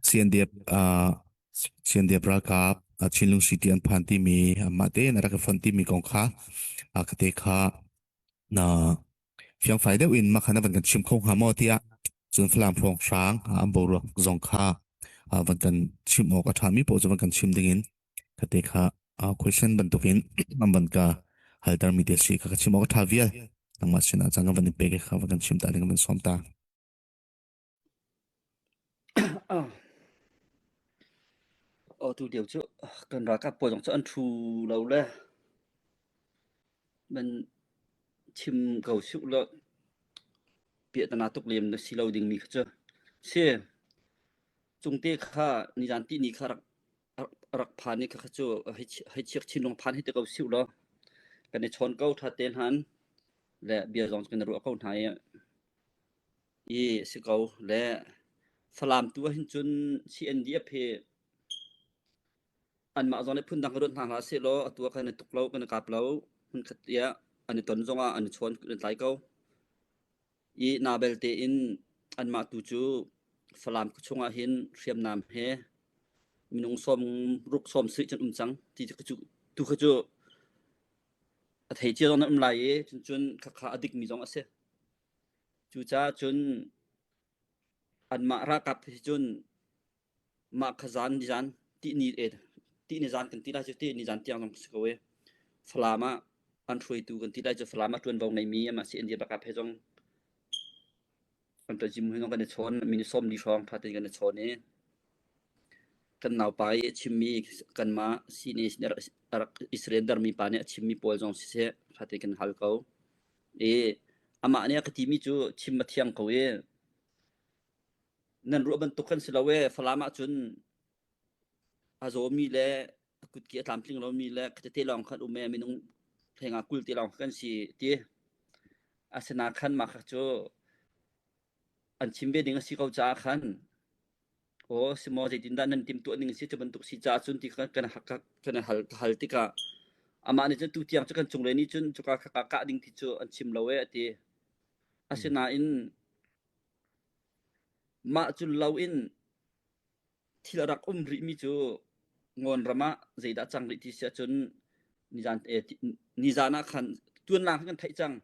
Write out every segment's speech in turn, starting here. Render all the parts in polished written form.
CNDF uh, CNDF ralkap uh, Chinlung City an phan timi amah tein a rak i fon timi kong kha uh, ka te kha na fiangfai deuh in makhan a van kan chim kho hnga maw tiah cun Falam hrawnghrang an boruak zong kha van kan chim awk a ṭhami paoh cu van kan chim dingin ka te kha question bantukin an van ka halter mi te si kha ka chim awk a ṭha vial nangmah sinah cang ka van i pek i kha van kan chim ta ding van sawm ta. Aw tu lio cu kan ralkap pawl zong cu an ṭhu lo le man chim ko sih law piahtana tuk lem na si lo dingmi kha cu si. Cungte kha nizan tihni kha rak rak phan i kha cu hei chiak chin lung phan hi te ko sih law kan i chawn ko ṭha te hnan le bia zong kan i ruah ko hna i I si ko le Falam tu ahhin cun CNDF hi anmah zong nih phundang ka ruat hna hlah sehlaw atu ah kan i tuk lo, kan i kap lo. Hmunkhat tiah an i ton zongah an i chawn, an i tlai ko. I na belte in anmah tu cu Falam khuachung ah hin hriamnam he minung sawm ruk sawm sarih cun um cang ti cu tu kha cu a thei cia zong nan um lai i cuncun khakha a dikmi zong a si. Cucaah cun anmah ralkap hi cun mah kha zan nizan tihni tihni zan kan ti lai cu tihni zan tiang zong si ko i Falam ah an hruaitu kan ti lai cu Falam ah ṭuanvo ngeimi amah CND ralkap he zong kan ṭazim he zong kan i chawn minute 40 hrawng ṭha tein kan i chawn i kan naupa i a chimmi kanmah sini a rak i surrender mi pa nih a chimmi pawl zong siseh ṭha tein kan hal ko. I amah nih a ka timi cu chim a thiang ko i nan ruah bantuk kan si lo e Falam ah cun a zawmi le a kutki a tlamtling lomi le khatete lawng khan um e minung thlenga 20 te lawng kan si ti asina khan mah kha cu an chim ve ding a si ko caah khan Aw si maw zeitindah nan timhtuah ning a si cu bantuk si caah cun ti kha kan kan hal ka hal tikah amah nih cun tutiang cu kan cunglei nih cun cuka khaka kah ding ti cu an chim lo ee a ti. Asinain mah cu lo in thil a rak um rihmi cu Ngawn ram ah zeidah cang rih ti si ahcun nizan eh, nizan ah khan tuanlang khan kan theih cang.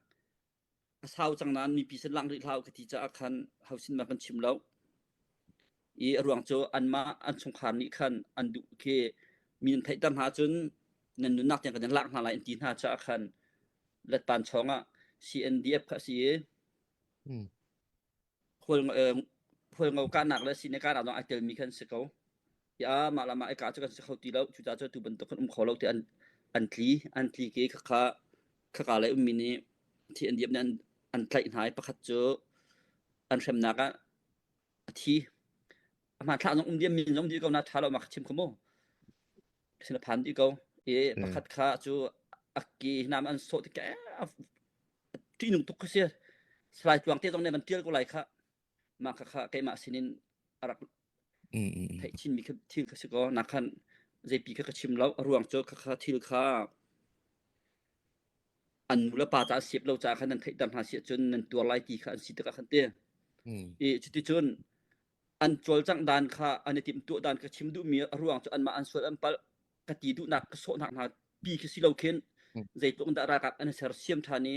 A sau cang nain mipi sin lang rih hlah u ka ti caah khan hosin ma kan chim lo. I a ruang cu anmah an chungkhar nih khan an duh khi mi nan theihter hna cun nan nunnak tiang kan in lak hna lai an ti hna caah khan letpan chawng ah CNDF kha a si i Hualngo kahnak le sine kahnak zong ai telmi khan si ko. Ya mah le mah i kah cu kan si kho ti lo. Cucaah cu tu bantuk kan um kho lo ti an an tli an tli ke khakha khaka lei ummi nih thi an diam nih an an tlaih hna i pakhat cu an hremnak ah a thi. A hmanthlak zong um diam min zong di ko na tha lo ma kha chim kho mu. Sin a phan dih ko. I pakhat kha cu a ke nam an sawh tik ṭihnung tuk kha si. Salai Tluang te zong nih van ṭial ko lai khah. Mah kha kha keimah sinin a rak theih chinmi kha thil kha si kaw na khan zeipi kha ka chim lo. A ruang cu kha kha thil kha an nu le pa caah siap lo caah khan nan theihter hna si ahcun nan tuar lai ti kha an si tikah khan ti. I cuticun an cawlcangh dan kha an i timhtuah dan ka chim duhmi a ruang cu anmah an sual an palh ka ti duhnak ka sawhnak hna pi khi si lo khin zeitluk in dah ralkap an i sersiam ṭhan i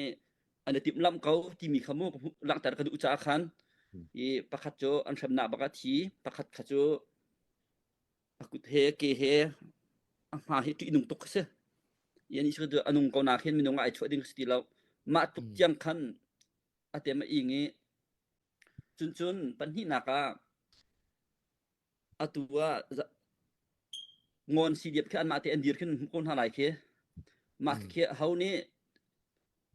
an i timhlamh ko timi kha mu langhter ka duh caah khan i pakhat cu an hremnak bak a thi pakhat kha cu a kut he ke he a hma hi ṭihnung tuk kha si i ani cu a nung ko nak hin minung ah ai chuah ding si ti lo mah tluk tiang khan a tem a ing i cuncun pahnihnak ah Atu ah ngawn CDF khi anmah te an dir khin hmuh ko hna lai khi. Mah khi ho nih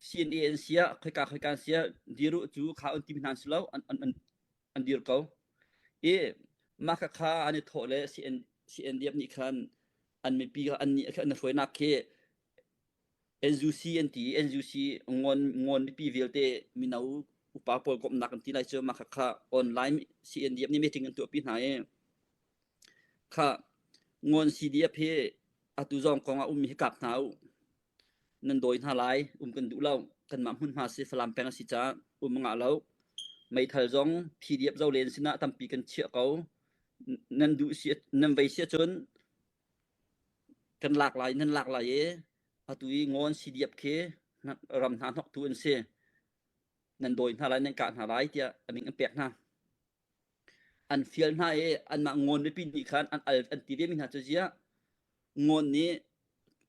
CNA an si ah khoika khoika an si ah dir u cu kha an ti hna si lo an an an dir ko. I mah kha kha an i thawh le CN CNDF nih khan an mipi an nih an hruainak khi NUC an ti i NUC ngawn ngawn mipi vialte mino upa pawl komhnak an ti lai cu mah kha online CNDF nih meeting an tuahpi hna i kha ngawn CDF hi atu zong kong ah ummi hi kap hna u nan dawi hna lai um kan duh lo kanmah hmunhma si Falam peng a si caah um ngah lo meithal zong PDF zo len sinah tampi kan chiah ko. Nan duh si nan vei si ahcun kan lak lai nan lak lai i atu i ngawn CDF khi ram hna hnoktu an si. Nan dawi hna lai nan kah hna lai tiah a min an pek hna. An fial hna i anmah ngawn mipi nih khan an al an ti ve mi hna cu ziah ngawn nih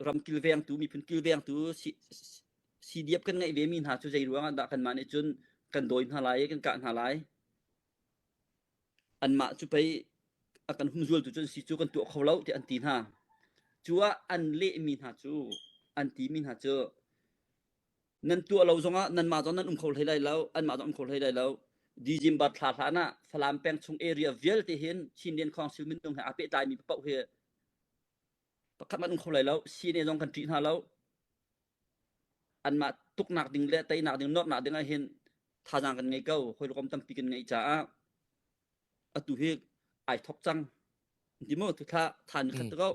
ram kilvengtu miphun kilvengtu CDF kan ngeih ve mi hna cu zei ruang ah dah kanmah nih cun kan dawi hna lai i kan kah hna lai. Anmah cu pei a kan humzualtu cu an si cu kan tuah kho lo tiah an ti hna. Cu ah an lehmi hna cu an timi hna cu nan tuah lo zongah nanmah zong nan um kho hlei lai lo, anmah zong um kho hlei lai lo. December thla hlan ah Falam peng chung area vialte hin Chinland Council minung he aa pehtlaimi paoh hi pakhat hmanh um kho lai lo. CNA zong kan ṭih hna lo. Anmah tuknak ding le teinak ding, nuamhnak ding ah hin thazaang kan ngei ko. Hawikom tampi kan ngeih caah atu hi ai thok cang. Ti mu tu thla than khat ko.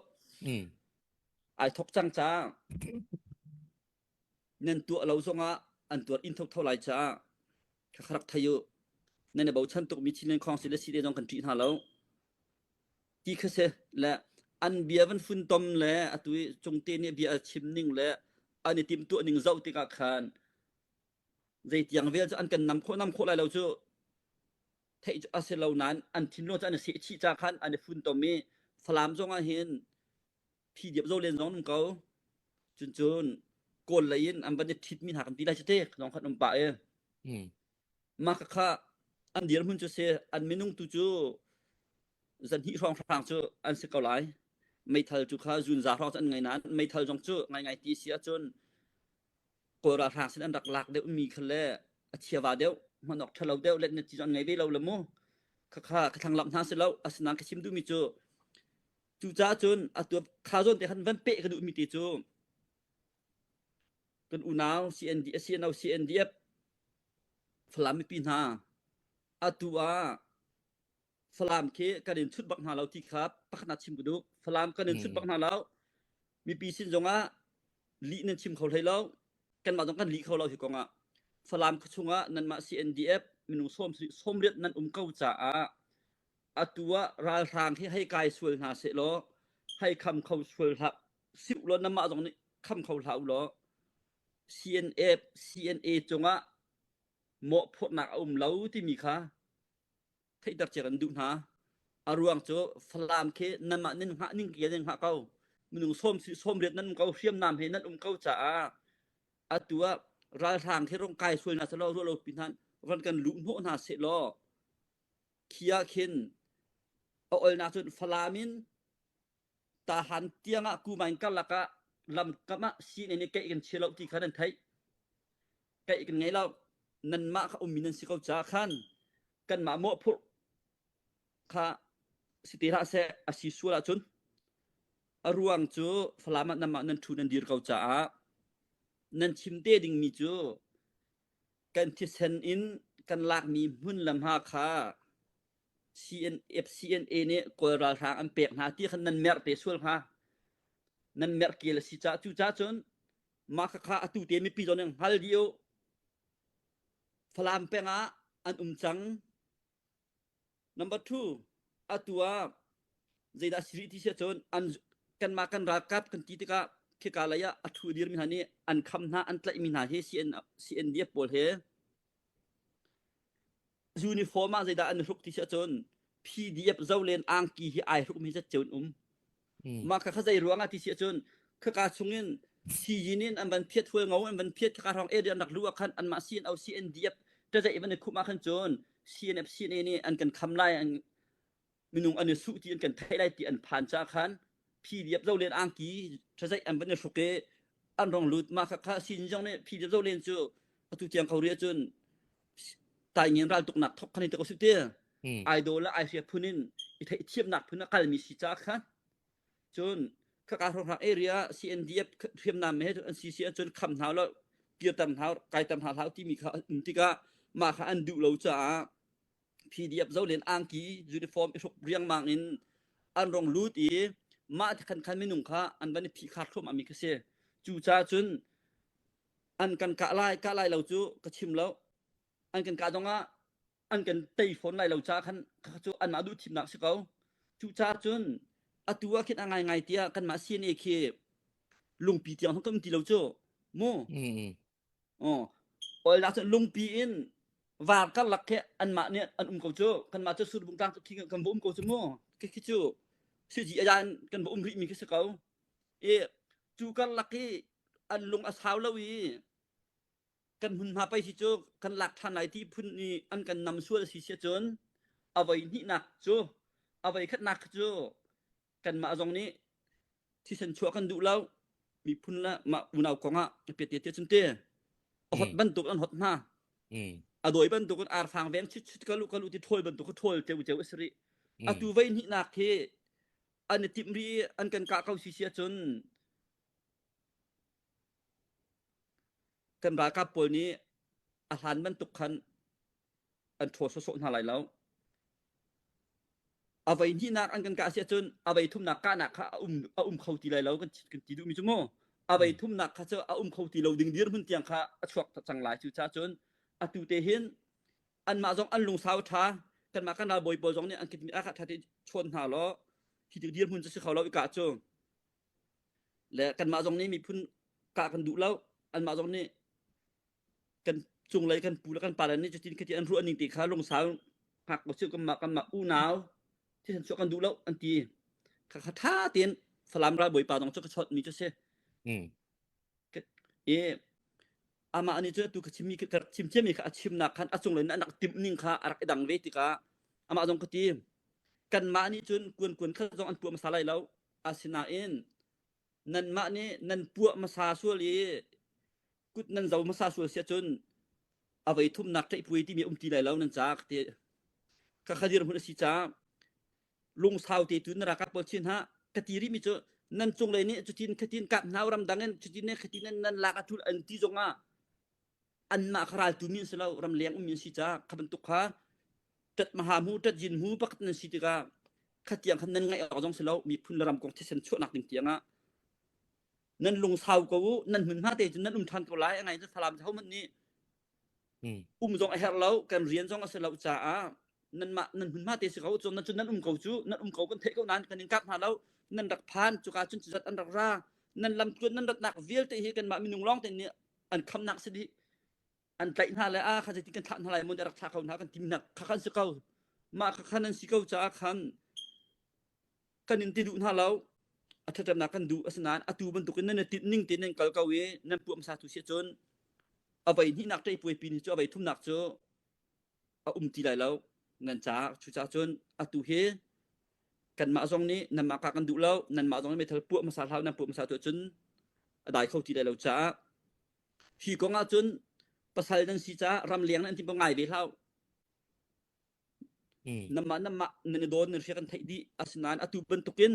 Ai thok cang caah nan tuah lo zongah an tuar in thotho lai caah kha rak thei u. Nan i bochan tukmi Chinland Council le CDA zong kan ṭih hna lo. Ti kha si le an bia van funtom le atu i Cungte nih bia a chim ning le an i timhtuah ning zoh tikah khan zeitiang vel cu an kan nam khawh nam khawh lai lo cu theih cu a si lo nain an thinlung cu an i seh chih ca khan an i funtom i Falam zong ah hin phi diap zo len zong um ko. Cun cun Kawl lei in an van i ṭhitmi hna kan ti lai cu te zong khan um pah i mah kha an dirhmun cu si an minung tu cu zanhnih hrawnghrang cu an si ko lai. Meithal cu kha zunza hrawng cu an ngei nain meithal zong cu ngaingai ti si ahcun Kawl ralhrang sin an rak lak deuh mi kha le a chiava deuh hman awk ṭhalo deuh let na ti zong an ngei ve lo le mu. Khakha ka thlanglamh hna si lo asinain ka chim duhmi cu cucaah cun atu kha zawn te khan van peh ka duhmi te cu kan unau CND CNO CNDF Falam mipi hna atu ah Falam khi kan in chut bak hna lo ti kha pakhat chim ka duh. Falam kan in chut bak hna lo. Mipi sin zongah lih nan chim kho hlei lo. Kanmah zong kan lih kho lo hi kong ah. Falam khuachung ah nanmah CNDF minung sawm sawmriat nan um ko caah atu ah ralhrang hi hei kai sual hna seh law hei kham kho sual hlah siu law nanmah zong nih kham kho hlah u law CNF CNA cungah mawhphurhnak a um lo timi kha theihter cia kan duh hna. A ruang cu Falam khi nanmah nan hngah ning ke nan hngah ko. Minung sawm sawmriat nan um ko, hriamnam he nan um ko caah atu ah ralhrang khi rong kai sual hna selaw ruah lo pi hna van kan luh hnawh hna seh law khi ah khin a olnak cun Falam in Tahan tiang ah Kumain karlak ah lamkam ah CNN nih keih kan chia lo ti kha nan theih. Keih kan ngei lo. Nanmah kha ummi nan si ko caah khan kanmah mawhphurh kha si te hlah seh a si sual ahcun a ruang cu Falam ah nanmah nan ṭhu nan dir ko caah nan chim te dingmi cu kan thisen in kan lakmi hmun le hma kha CNF CNA nih Kawl ralhrang an pek hna ti khan nan merh te sual hnga. Nan merh kel a si caah cucaah cun mah khakha atu te mipi zawn in hngal dih u. Falam peng ah an um cang. Number two, atu ah zeidah si rih ti si ahcun an kanmah kan ralkap kan ti tikah khika lei ah a thu dirmi hna nih an kham hna an tlaihmi hna hi CN, CNDF pawl he Uniform ah zeidah an i hruk ti si ahcun PDF zolen angki hi ai hrukmi zatceo an um. Mah kha kha zei ruang ah ti si ahcun khaka chungin siyin in an van phiat hual ngo an van phiat khaka hrawng area an rak luh ah khan anmah CNO CNDF ṭazaih van i khumh ah khan cun CNF CNA nih an kan kham lai an minung an i suh ti an kan theih lai ti an phan caah khan PDF zolen angki ṭhazaih an van i hruk i an rong lut mah kha kha sin zong nih PDF zolen cu atu tiang ko rih ahcun taingen raltuknak thok khan te ko su ti idol le ai hria phun in i theih thiamnak phun a kalmi si caah khan cun khaka hrawnghrang area CNDF hriamnam he an si si ahcun kham hna lo kirter hna kaiter hna hlah timi kha um tikah mah kha an duh lo caah PDF zolen angki uniform i hruk riangmang in an rong lut i mah ti khan khan minung kha an van i phihkhar thluahmah mi kha si. Cucaah cun an kan kah lai kah lai lo cu ka chim lo. An kan kah zongah an kan tei fawn lai lo caah khan cu anmah duh thimnak si ko. Cucaah cun atu ah khin a ngaingai tiah kanmah CNA khi lungpi tiang kan um ti lo cu mu. Mm. Oh. Oil cun lungpi in var karlak khi anmah nih an um ko cu. Kanmah cu surbung tlang khi kan va um ko cu mu. Khi khi cu siji ayan kan va um rih mi khi si ko. I cu karlak hi an lung a sau lo i kan hmunhma pei hi cu kan lak ṭhan lai ti phun nih an kan nam sual a si si ahcun a voi hnihnak cu a voi khatnak cu kanmah zong nih thisen chuah kan duh lo miphun le mah unau kong ah piat te cun te a hot bantuk an hot hna a dawi bantuk in arfang veng chit chit kalu kalu ti ṭhawl bantuk ṭhawl teu teu a si rih atu vei hnihnak hi an i timh rih an kan kah ko si si ahcun Kan ralkap pawl nih a hlan bantuk khan an ṭhaw sawsawh hna lai lo. A voi hnihnak an kan kah si ahcun a voi thumnak kahnak kha a um, a um kho ti lai lo kan, kan ti duhmi cu mu. A voi thumnak kha cu a um kho ti lo ding dirhmun tiang kha a chuak cang lai. Cucaah cun atu te hin anmah zong an lungsau ṭha kanmah kan ralbawi pawl zong nih an kitmi a kha ṭha te chawn hna law hi dirhmun cu si kho lo i kah cu. Le kanmah zong nih miphun kah kan duh lo. Anmah zong nih kan cunglei kan pu le kan pale nih cutin khati an ruah ning ti kha lungsau hngak ko sih kanmah kanmah unau thisen chuah kan duh lo an ti. Kha kha tha tein Falam ralbawi pa zong cu ka chawt mi cu si. Mm. I amah nih cu tu ka chimmi ka chim ciami kha a chimnak khan a cunglei in an rak timh ning kha a rak i dang ve tikah amah zong ka ti kanmah nih cun kuan kuan khat zong an puah hmasa lai lo Asinain nanmah nih nan puah hmasa sual i kut nan zo hmasa sual si ahcun a voi thumnak ṭaihpuai timi a um ti lai lo nan caah ka ti. Khakha dirhmun a si caah lungsau te tu na ralkap pawl chin hah ka ti rihmi cu nan cunglei nih cutin khatin kap hna ramdang in cutin ne khatin nan lak a ṭul an ti zongah anmah kha raltu mi an si lo ramleng ummi an si caah kha bantuk kha ṭat maha mu ṭat yin mu pakhat nan si tikah khatiang khan nan ngaih awk zong si lo miphun le ram kong thisen chuahnak ding tiangah nan lungsau ko u nan hmunhma te cun nan um ṭhan ko lai a ngai cu Falam cu hohmanh nih um zong a herh lo kan rian zong a si lo caah nanmah nan hmunhma te si ko cun nan cun nan um ko cu nan um ko kan theih ko nain kan in kap hna lo nan rak phan cuka cun cuzat an rak ra nan lam tluan nan ratnak vialte hi kanmah minung lawng te nih an khamnak si dih an tlaih hna le a kha zeitin kan thlah hna lai mun rak thlah ko hna kan tim hna kha khan si ko mah kha khan an si ko caah khan kan in ti duh hna lo a thatamnak kan duh asinain atu bantukin nan i tinh ning te nan kal ko i nan puam sa tu si cun a voi hnihnak ṭei puai pin hi cu a voi thumnak cu a um ti lai lo nan caah cucaah cun atu hi kanmah zong nih nanmah ka kan duh lo nanmah zong nih meithal puah hmasa hlah nan puah hmasa tu cun a dai kho ti lai lo caah hi kong ah cun pasal nan si caah ramleng nan ti ngai ve hlah namah namah nan i dawn nan hria kan theih dih asinain atu bantukin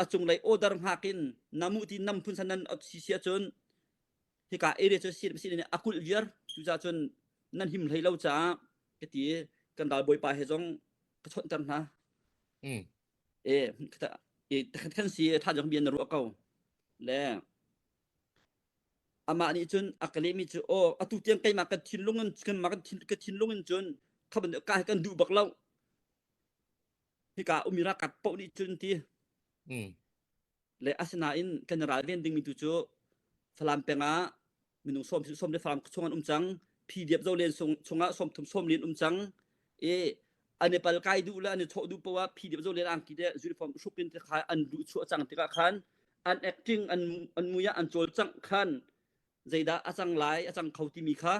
a cunglei order hngak in namu ti nam phun san nan si si ahcun hika area cu si si a kulh viar cucaah cun nan him hlei lo caah ka ti kan ralbawipa he zong ka chawnhter hna e kan si tha jong bia na ruah ko le amah nih cun a ka lehmi cu aw atu tiang keimah kan thinlung in kanmah kan thin ka thinlung in cun kha bantuk ka kan duh bak lo hika umi ralkap paoh nih cun ti Le asinain kan i ralven dingmi tu cu Falam peng ah minung sawm sawm le Falam chung an um cang. PDF zolen chungah 30 sawm lin um cang. I an i pal kai duh le an i chawh duh poah PDF zolen angki te uniform hruk in te kha an duh chuah cang tikah khan an acting an an mui ah an cawlcangh khan zeidah a cang lai a cang kho timi kha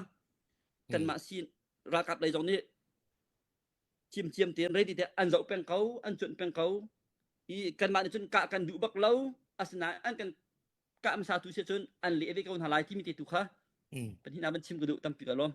kanmah sin ralkap lei zong nih ciamciam tein ready te an zoh peng ko an cuanh peng ko i kanmah nih cun kah kan duh bak lo asinain an kan kah hmasa tu si cun an leh ve ko hna lai timi te tu kha pahnihnak van chim ka duh tampi ka lawm.